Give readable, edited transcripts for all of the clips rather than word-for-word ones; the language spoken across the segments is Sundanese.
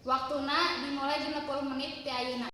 Waktuna dimulai 60 menit ti ayeuna.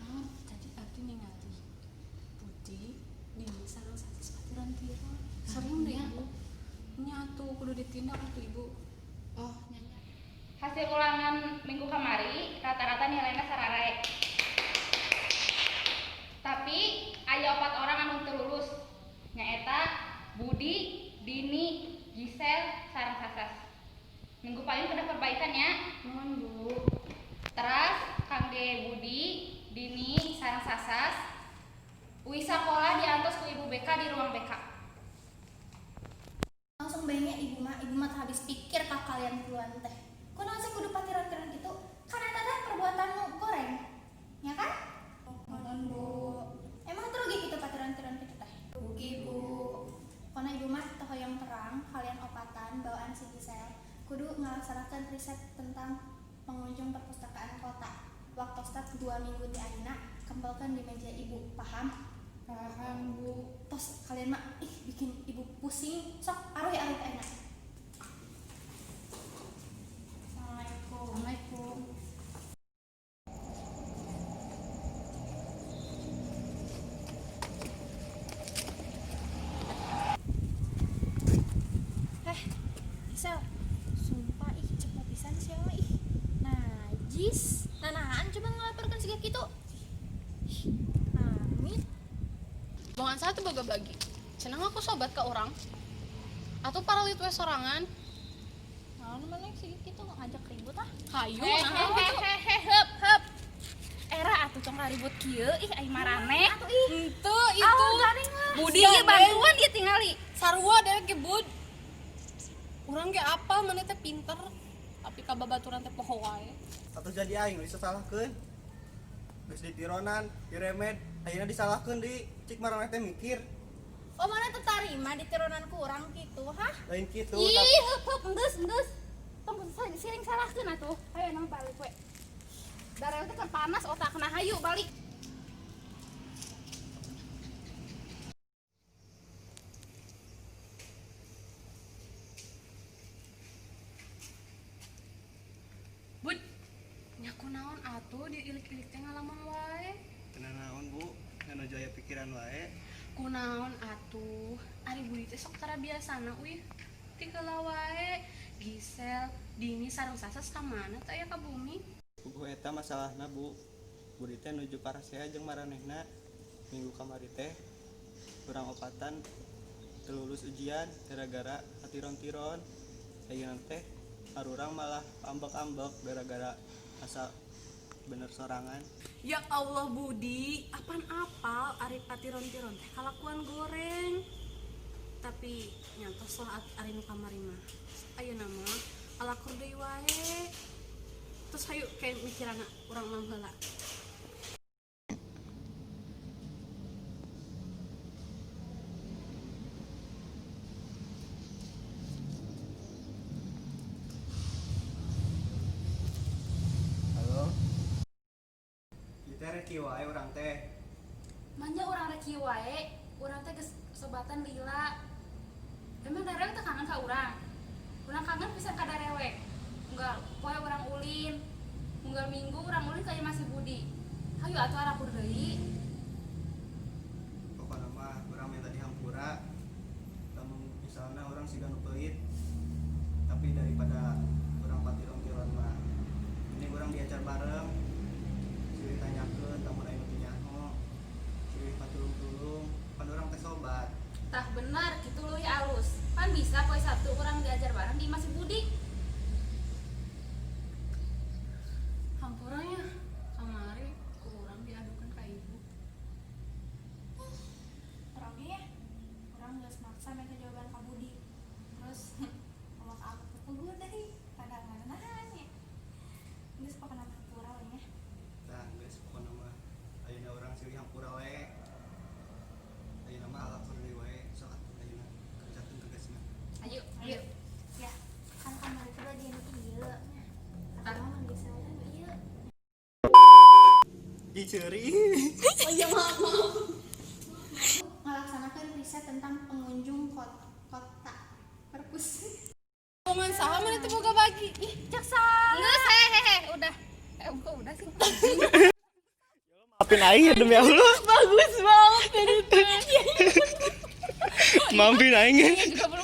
Oh, tadi abdi ningali Budi di sareng Sasas patiron-tiron. Serem deh, Ibu. Nya atuh kudu ditindak atuh, Ibu. Oh, nyanyi. Hasil ulangan minggu kamari rata-rata nilainya sarare. Tapi aya opat orang anu teu lulus. Nyaeta Budi, Dini, Gisel, sareng Sasas. Minggu payun kedah perbaikan ya. Nuhun, Bu. Teras kangge Budi, Dini, sareng Sasas. Uih sakola diantos ku Ibu BK di ruang BK. Langsung bae nya, Ibu mah, Ibu mah teu habis pikir ka kalian puluhan teh. Kunaon sih kudu patiron-tiron gitu? Kan eta teh perbuatan nu goreng. Ya kan? Nuhun, Bu. Emang teu rugi gitu patiron-tiron gitu teh? Rugi, Bu. Pokona Ibu mah teu hoyong terang, kalian opatan bawaan si Gisel kudu ngalaksanakeun riset tentang pengunjung perpustakaan kota. Waktu start 2 minggu ti ayeuna, kempelkeun di meja Ibu, paham? Paham, Bu. Tos kalian mah, ih, bikin Ibu pusing. Sok aruy aruy ka ayeuna. Assalamualaikum. Assalamualaikum. Eh, Gisel, sumpah ih, cepu pisan sih mah ih. Najis. Nah, nahaan coba ngelaporkan siga kitu. Ih, amit. Bongan satu boga bagi. Cenah aku sobat ke orang. Atau paralit we sorangan. Naon mana sih kitu ngajak ribut ah. Hayu, Heh, nah heh, gitu. heh, heh, heup, heup. Era atuh tong ribut kieu, ih, ai maraneh. Atuh ih. Ente itu. Gandeng lah. Budi ieu bantuan ieu tingali. Sarua deh ge, Bud. Urang ge apal maneh teh pinter. Tapi ka babaturan teh poho wae. Atau jadi aing bisa salahkeun. Geus ditironan, diremed, ayeuna disalahkeun di cik maraneh teh mikir. Oh, maneh teu tarima ditironan kurang gitu, hah? Lain kitu. Ih, Tapi heup, heup, enggeus, enggeus. Tong siring salahkeun atuh. Hayo nama balik we. Darah teh kan panas otakna, hayu balik. Bud, nya kunaon atuh diilik-ilik teh ngalamun wae. Tenang naon, Bu, ngan aya pikiran wae. Kunaon atuh? Ari Budi teh sok tara biasana uih. Ti heula wae. Gisel, Dini sareng Sasas ka mana teh aya ka bumi? Puguh eta masalahna, Bu. Budi teh nuju parasea jeung maranehna. Minggu kamari teh urang opatan teu lulus ujian gara-gara katiron-tiron. Ayeuna teh arurang malah ambek-ambek gara-gara asa bener sorangan. Ya Allah, Budi, apaan apal ari Patiron-tiron teh kalakuan goreng. Tapi nyantos lah ari nu kamari mah. Ayeuna mah alakur deui wae. Terus hayu kayak mikirana urang mam heula. Halo. Kita rek kieu wae urang teh. Manya urang rek kieu wae, urang teh geus sobatan lila. Emang darewek teh kangen ka urang? Urang kangen pisan ka darewek. Unggal poe urang ulin. Unggal minggu urang ulin ka imah si Budi. Hayu atuh arakur deui. Pokokna mah urang minta dihampura. Lamun misalna urang siga nu pelit. Tapi daripada urang patiron-tiron mah mending urang diajar bareng. Silih tanyakeun lamun aya nu teu nyaho. Silih patulung-tulung, pan urang teh sobat. Tah bener gitu leuwih alus. Pan bisa poe Sabtu urang diajar bareng di imah si Budi. Hampura nya kamari ku urang diadukan ka ibu. Urang ge ya, urang geus maksa minta jawaban ka Budi. Terus ngomong ka aku puguh deui, padahal mana nanya. Geus pokona mah hampura we nya. Tah geus pokona mah ayeuna urang silih hampura wae. Ayeuna mah alakur deui wae, sok atuh ayeuna kerjakeun tugasna. Ayo, ayo. Ya, kan kamari teh bagian ieu nya. Atau mah mun geus kan ieu. Ih ceuri. Oh iya, maaf maaf. Ngelaksanakan riset tentang pengunjung kota perpus. Omongan saha mana teh boga bagi? Ih, cak saha. Geus hehehe, udah. Eh, kok udah sih? Maafin aing ya demi Allah. Bagus banget dari Maafin aing. Juga belum.